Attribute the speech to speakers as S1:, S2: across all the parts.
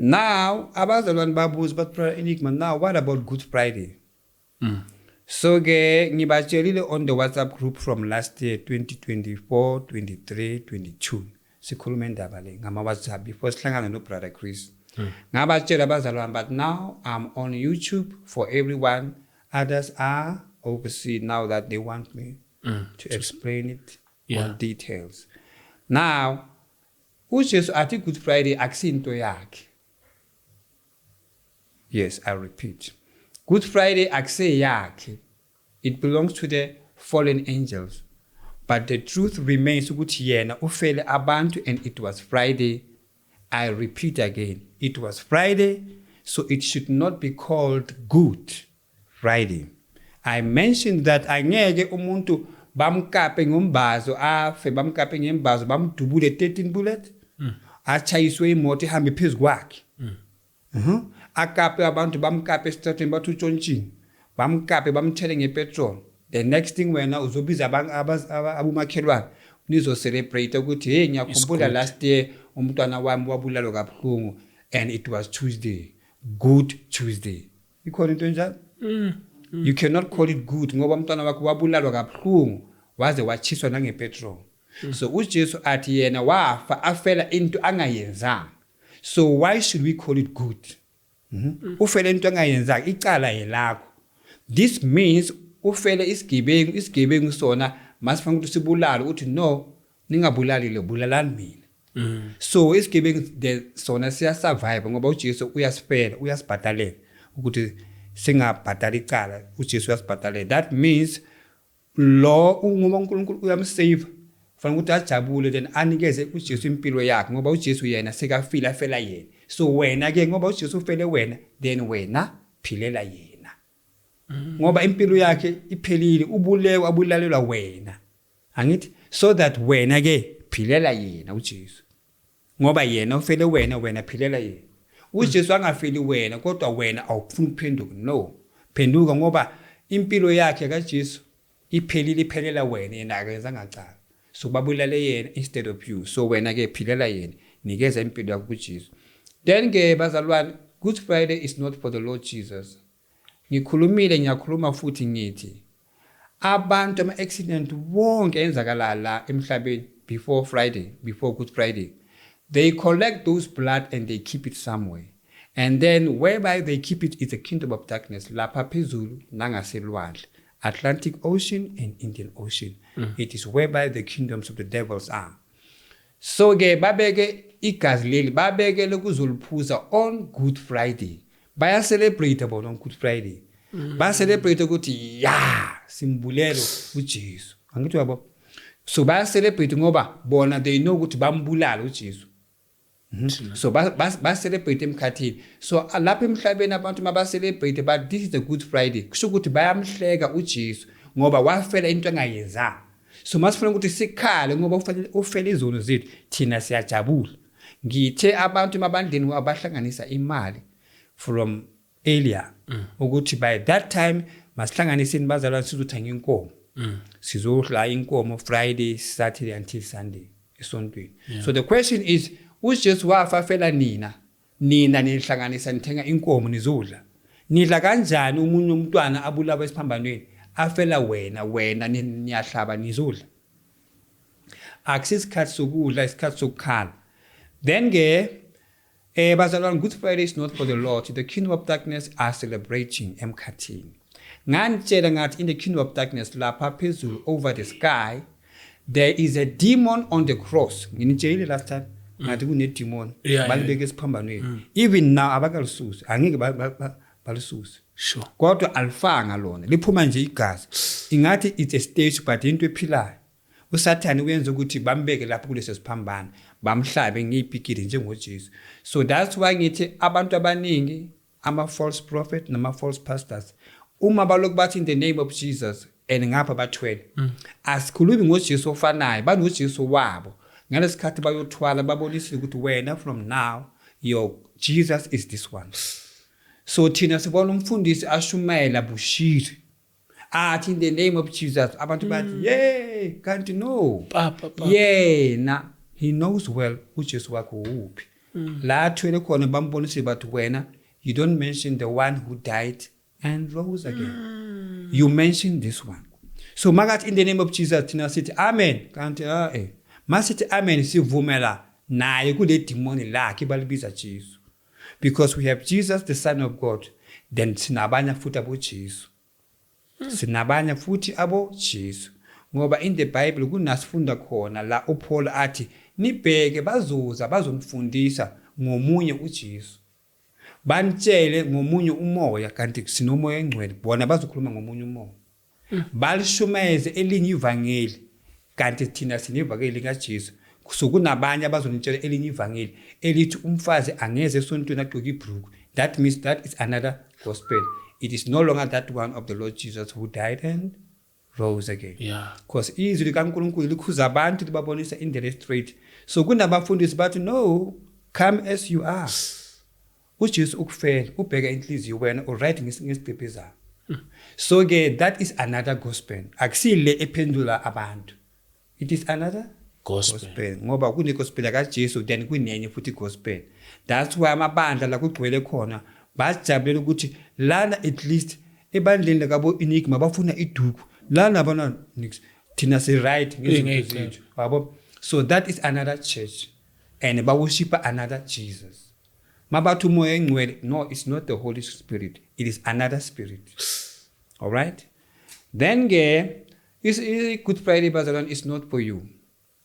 S1: Now abazalwane babuza, "But Brother Enigma, now what about Good Friday?" So ke ngibatshelile on the WhatsApp group from last year, 2024, 23, 22, sikhuluma indaba le ngama WhatsApp before sihlangana no Brother Chris. Ngabatshela abazalwane, but now I'm on YouTube for everyone. Others are overseas now that they want me to explain it on details. Now uJesu athi Good Friday akusinto yakhe. Yes, I repeat, Good Friday akuseyakhe. It belongs to the fallen angels, but the truth remains ukuthi yena ufele abantu and it was Friday. I repeat again, it was Friday, so it should not be called Good Friday. I mentioned that angeke umuntu bamkape ngombazo afe, bamkape ngembazo, bamdubule 13 bullet, achayiswe imoto ihambe phezu kwakhe. Akape abantu, bamkape esitratweni, bathi utshontshini, bamkape, bamthele ngepetrol. The next thing, wena uzobiza abomakhelwane, nizo-celebrate ukuthi, "Hey, ngiyakhumbula
S2: good.
S1: Last year umntwana wami wabulalwa kabuhlungu and it was Tuesday, Good Tuesday." Ikhona into enjalo? You cannot call it good ngoba umntwana wakho wabulalwa kabuhlungu, waze wachiswa nangepetrol. So uJesu athi yena wafa afela into angayenzanga, so why should we call it good? Ufele into angayenzanga, icala yelakho. This means ufele isigebengu. Isigebengu sona masifuna ukuthi sibulale, uthi, "No, ningabulali lo, bulalani mina." So isigebengu sona siya-survive ngoba uJesu uyasifela, uyasibhadalela ukuthi singabhadali icala. uJesu uyasibhadalela. That means lo, ngoba uNkulunkulu uyamsave, fanele ukuthi ajabule, then anikeze uJesu impilo yakhe, ngoba uJesu yena sekafile, afela yena. So wena ke, ngoba uJesu ufele wena, then wena philela yena, ngoba impilo yakhe iphelile, ubulewe, abulalelwa wena, angithi? So that wena ke philela yena uJesu, ngoba yena ufele wena, wena philela yena uJesu. Angafeli wena, kodwa wena awufuni ukuphenduka. No, phenduka, ngoba impilo yakhe kaJesu iphelile, iphelela wena. Yena akenzanga cala, so babulale yena instead of you. So wena ke philela yena, nikeza impilo yakho kuJesu. Then ke bazalwane, Good Friday is not for the Lord Jesus. Ngikhulumile, ngiyakhuluma futhi, ngithi abantu, ama-accident wonke enzakala la emhlabeni before Friday, before Good Friday, they collect those blood and they keep it somewhere, and then whereby they keep it is a kingdom of darkness lapha phezulu nangaselwandle, Atlantic Ocean and Indian Ocean. It is whereby the kingdoms of the devils are. So ke babeke igazi leli, babekele kuzoliphuza on Good Friday. Baya celebrate bona on Good Friday, ba celebrate ukuthi ya, simbulelo uJesu, angithi uyabo? So baya celebrate ngoba bona they know ukuthi bambulala uJesu. So ba celebrate emkhathini. So lapha emhlabeni abantu maba celebrate, but this is the Good Friday, kusho ukuthi bayamhleka uJesu ngoba wafela into angayenzanga. So masifuna ukuthi sikhale ngoba ufanele ufele izono zethu, thina siyajabula. Ngithe abantu emabandleni abahlanganisa imali from earlier ukuthi by that time masihlanganiseni bazalwane, sizothenga inkomo, sizodla inkomo Friday, Saturday until Sunday esontweni. So the question is, uJesu wafa fela nina, nina nihlanganisa, nithenga inkomo, nizodla. Nidla kanjani umunye umntwana abulawa esiphambanweni, afela wena, wena niyahlaba, nizodla? Akusisikhathi sokudla, isikhathi sokukhala. Then ke bazalwane, Good Friday is not for the Lord. The kingdom of darkness are celebrating emkhathini. Ngantshela ngathi in the kingdom of darkness lapha phezulu over the sky there is a demon on the cross. Nginitshelile last time ngathi kune demon balibeke esiphambanweni. Even now abakalisusi, angeke balisuse. Kodwa alifanga lona, liphuma nje igazi, ingathi it's a stage, but into ephilayo. USathane uyenza ukuthi bambeke lapho kuleso siphambano, bamhlabe ngeyipikili njengoJesu. So that's why ngithi abantu abaningi, ama-false prophet nama-false pastors, uma balokhu bathi "in the name of Jesus" and ngapha bathwele, asikhulumi ngoJesu ofanayo, banoJesu wabo. Ngalesikhathi bayothwala, babonisile ukuthi wena from now your Jesus is this one. So thina sibona umfundisi ashumayela bushiri, athi "in the name of Jesus", abantu bathi yey, kanti no.
S2: Pa, pa, pa.
S1: Yena he knows well uJesu wakhe uphi. La athwele khona, bambonise, bathi, "Wena, you don't mention the one who died and rose again, you mention this one." So makathi, "In the name of Jesus," thina sithi, "Amen." Kanti ah masithi amen, sivumela naye kule demoni lakhe balibiza Jesu, because we have Jesus the Son of God, then sinabanye futhi aboJesu, sinabanye futhi aboJesu, ngoba in the Bible kunasifunda khona la uPaul athi, "Nibheke, bazoza bazonifundisa ngomunye uJesu, banitshele ngomunye umoya," kanti sinomoya engcwele. Bona bazokhuluma ngomunye umoya, balishumayeze elinye ivangeli, kanti thina sinevangeli likaJesu. So kunabanye abazonitshela elinye ivangeli elithi umfazi angeze esontweni agqoke ibhruku. That means that is another gospel. It is no longer that one of the Lord Jesus who died and rose again, because izwi likaNkulunkulu likhuza abantu, libabonisa indlela straight. So kunabafundisi bathi, "No, come as you are. UJesu ukufela, ubheka inhliziyo, wena uright ngesigqebhezana." So ke that is another gospel, akusile ephendula abantu. It is another
S2: gospel.
S1: Gospel, ngoba kune gospel kaJesu, then kunenye futhi gospel. That's why amabandla la kugcwele khona bajabulela ukuthi lana at least ebandleni lakabo Enigma bafuna iduku lana, bana nix, thina si right ngezinto
S2: Ngey'cebo.
S1: zethu, yabo. So that is another church and baworship another Jesus. Mabathi umoya engcwele, no, it's not the Holy Spirit, it is another spirit. All right, then ke is Good Friday, bazalwane, is not for you.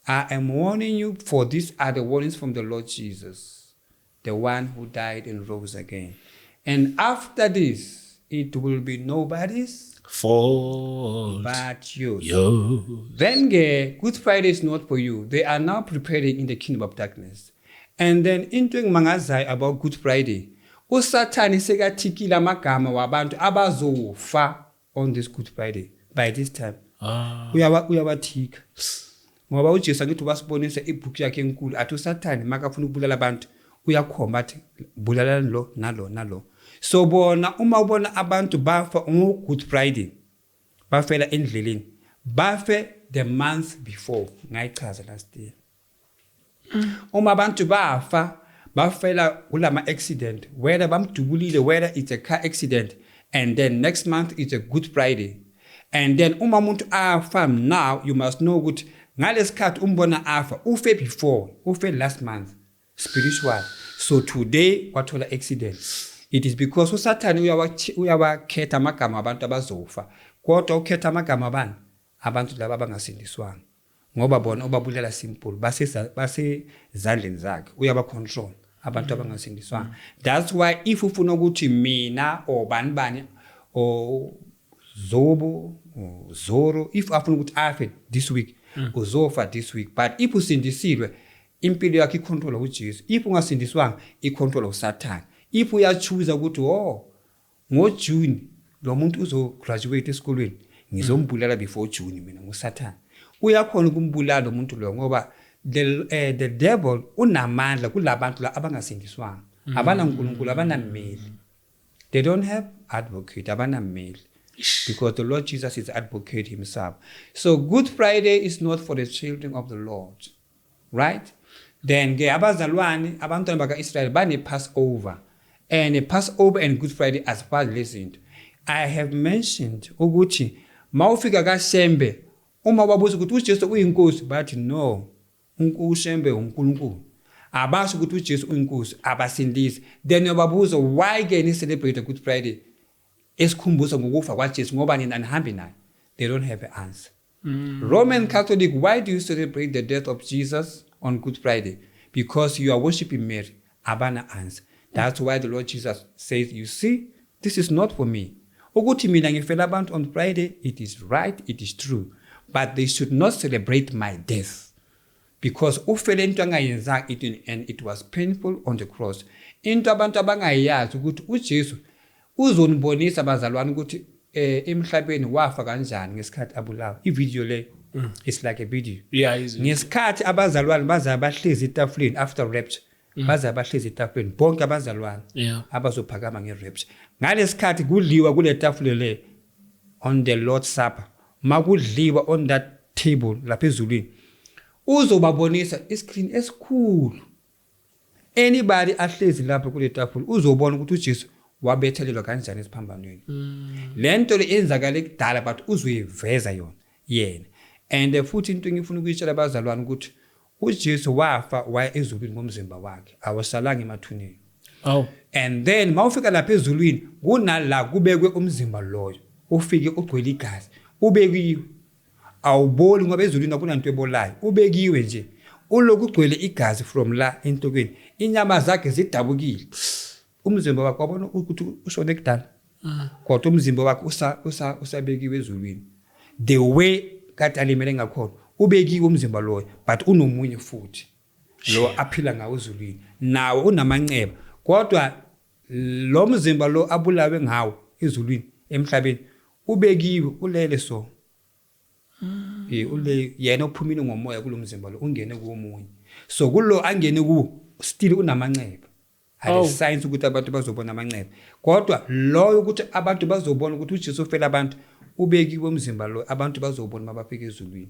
S1: I am warning you, for these are the warnings from the Lord Jesus, the one who died and rose again. And after this, it will be nobody's
S2: fault
S1: but yours.
S2: Yours.
S1: Then ke Good Friday is not for you. They are now preparing in the kingdom of darkness. And then into engimangazayo about Good Friday, uSathane sekathikile amagama wabantu abazofa on this Good Friday by this time. Uyawathika. Ngoba uJesu angithi wasibonisa ibhuku yakhe enkulu, athi uSathane makafuna ukubulala abantu uyakhomba, athi, "Bulalani lo nalo nalo." So bona uma ubona abantu bafa ngo Good Friday, bafela endleleni, bafe the month before. Ngayichaza last year, uma abantu bafa, bafela kulama accident, whether bamdubulile, whether it's a car accident, and then next month it's a Good Friday. And then uma umuntu afa now, you must know ukuthi ngalesikhathi umbona afa, ufe before, ufe last month spiritual. So today wathola accident. It is because uSathane uyawakhetha amagama abantu abazofa, kodwa ukhetha amagama abantu, abantu laba abangasindiswanga, ngoba bona ubabulela simple, basezandleni zakhe, uyaba control abantu abangasindiswanga. That's why if ufuna ukuthi mina or bani bani or Zobo or Zoro, if afuna ukuthi afe this week, uzofa this week. But if usindisiwe, impilo yakho icontrol uJesu. If ungasindiswanga, icontrol uSathane. If uyachoose ukuthi, "Oh, ngoJune lo muntu uzograduate esikolweni, ngizombulala before June," mina nguSathane, uyakhona ukumbulala lo muntu lo, ngoba the devil unamandla kulabantu la abangasindiswanga, abanaNkulunkulu, abanameli. They don't have advocate, abanameli, because the Lord Jesus is advocate himself. So Good Friday is not for the children of the Lord. Right? Then ke abazalwane, abantwana baka-Israel bane Passover. And a Passover and Good Friday azifani lezi zinto. I have mentioned ukuthi mawufika kaShembe, uma babuza ukuthi uJesu uyinkosi, bathi no, uShembe uNkulunkulu. Abasho ukuthi uJesu uyinkosi, abasindisi. Then uyababuza, "Why ke ni celebrate Good Friday esikhumbuza ngokufa kwaJesu, ngoba nina anihambi naye?" They don't have an answer. Roman Catholic, "Why do you celebrate the death of Jesus on Good Friday? Because you are worshiping Mary." Abana answer. That's why the Lord Jesus says, "You see, this is not for me. Ukuthi mina ngifela abantu on Friday, it is right, it is true, but they should not celebrate my death." Because ufele into angayenzanga it, and it was painful on the cross. Into abantu abangayazi ukuthi uJesu uzonibonisa, bazalwane, ukuthi emhlabeni wafa kanjani ngesikhathi abulawa. I-video le, it's like a video.
S2: Yeah, is
S1: Ngesikhathi abazalwane bazabe bahlezi etafuleni after rapture, bazabe bahlezi etafuleni bonke abazalwane abazophakama nge-rapture, ngalesikhathi kudliwa kule tafule le on the Lord's Supper, makudliwa on that table lapha ezulwini, uzobabonisa iscreen esikhulu. Anybody ahlezi lapho kule tafula uzobona ukuthi uJesu wabethelelwa kanjani esiphambanweni. Lento le yenzakale kudala, but uzoyiveza yona yena. And futhi into engifuna ukuyitshela abazalwane ukuthi uJesu wafa waya ezulwini ngomzimba wakhe, awasalanga emathuneni.
S2: Awu.
S1: And then mawufika lapha ezulwini, kunala kubekwe umzimba loyo, ufike ugcwele igazi, ubekiwe, awuboli ngoba ezulwini akunanto ebolayo. Ubekiwe nje, uloku ugcwele igazi from la entokweni, inyama zakhe zidabukile, umzimba wakhe wabona ukuthi ushone kudala, kodwa umzimba wakhe usabekiwe ezulwini the way kade alimele ngakhona. Ubekiwe umzimba loyo, but unomunye futhi lo aphila ngawo ezulwini, nawo unamanceba, kodwa lo mzimba lo abulawe ngawo ezulwini, emhlabeni ubekiwe, ulele. So ule yena uphumile ngomoya kulomzimba lo, ungene komunye. So kulo angene kuwo still unamanceba ale science ukuthi abantu bazobona amanceba, kodwa loyo ukuthi abantu bazobona ukuthi uJesu ufela abantu, ubekiwe umzimba lo, abantu bazobona mabafika ezulwini.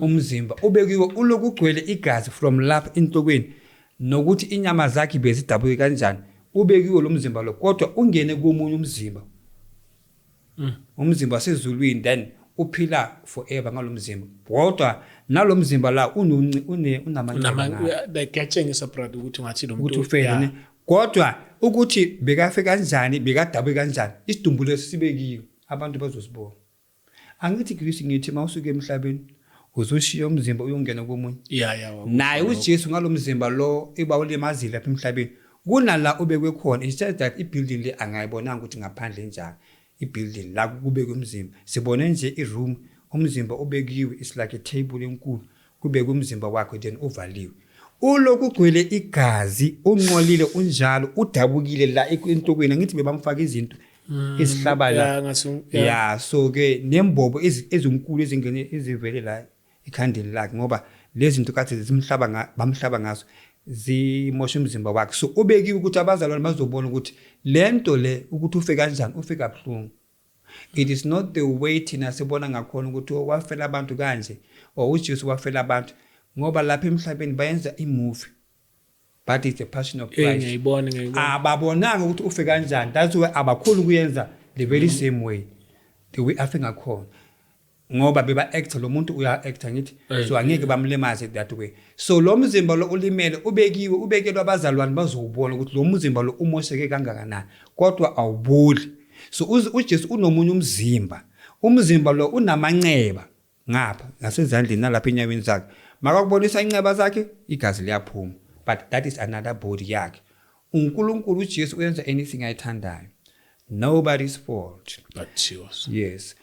S1: Umzimba ubekiwe, uloku ugcwele igazi from lapha enhlokweni, nokuthi inyama zakhe bezidabuke kanjani. Ubekiwe lo mzimba lo, kodwa ungene komunye umzimba, umzimba wasezulwini, then uphila forever ngalomzimba, kodwa nalomzimba la unamanceba ngawo.
S2: Like kuyatshengisa, brother, ukuthi ngathi lo
S1: ukuthi
S2: muntu
S1: ufele ne, kodwa ukuthi bekafe kanjani, bekadabuke kanjani, isidumbu leso sibekiwe, abantu bazosibona. Angithi Chris, ngithi mawusuke emhlabeni uzoshiya umzimba, uyongena komunye.
S2: Ya.
S1: Naye uJesu ngalomzimba lo iba ulimazile lapha emhlabeni, kunala ubekwe khona. It's just that ibuilding le angayibonanga ukuthi ngaphandle njani ibuilding la kubekwe umzimba. Sibone nje iroom, umzimba ubekiwe, it's like a table enkulu, kubekwe umzimba wakhe, then uvaliwe, uloku ugcwele igazi, unqolile unjalo, udabukile la enhlokweni. Angithi bebamfaka izinto ezihlaba la.
S2: Ya, ngathi ya.
S1: Ya, so ke nembobo ezinkulu ezingene ezivele la ekhandeni lakhe, ngoba lezi zinto kade zimhlaba bamhlaba ngazo zimosha umzimba wakhe. So ubekiwe ukuthi abazalwane bazobona ukuthi lento le ukuthi ufe kanjani, ufe kabuhlungu. It is not the way thina sibona ngakhona ukuthi wafela abantu kanje or uJesu wafela abantu, ngoba lapha emhlabeni bayenza imovie, but it's a passion of Christ.
S2: Ngiyayibona, ngiyayibona.
S1: Ababonanga ukuthi ufe kanjani. That's why abakhona ukuyenza the very same way, the way afe ngakhona, ngoba beba actor, lo muntu uya actor ngithi. So angeke bamlimaze that way. So lo mzimba lo ulimele, ubekiwe, ubekelwa abazalwane bazowubona ukuthi lo mzimba lo umosheke kangakanani, kodwa awuboli. So uJesu unomunye umzimba, umzimba lo unamanceba ngapha ngasezandleni nalapha enyaweni zakhe. Makakubonisa inceba zakhe, igazi liyaphuma, but that is another body yakhe. UNkulunkulu, uJesu uyenza anything ayithandayo, nobody's fault
S2: but yours.
S1: Yes.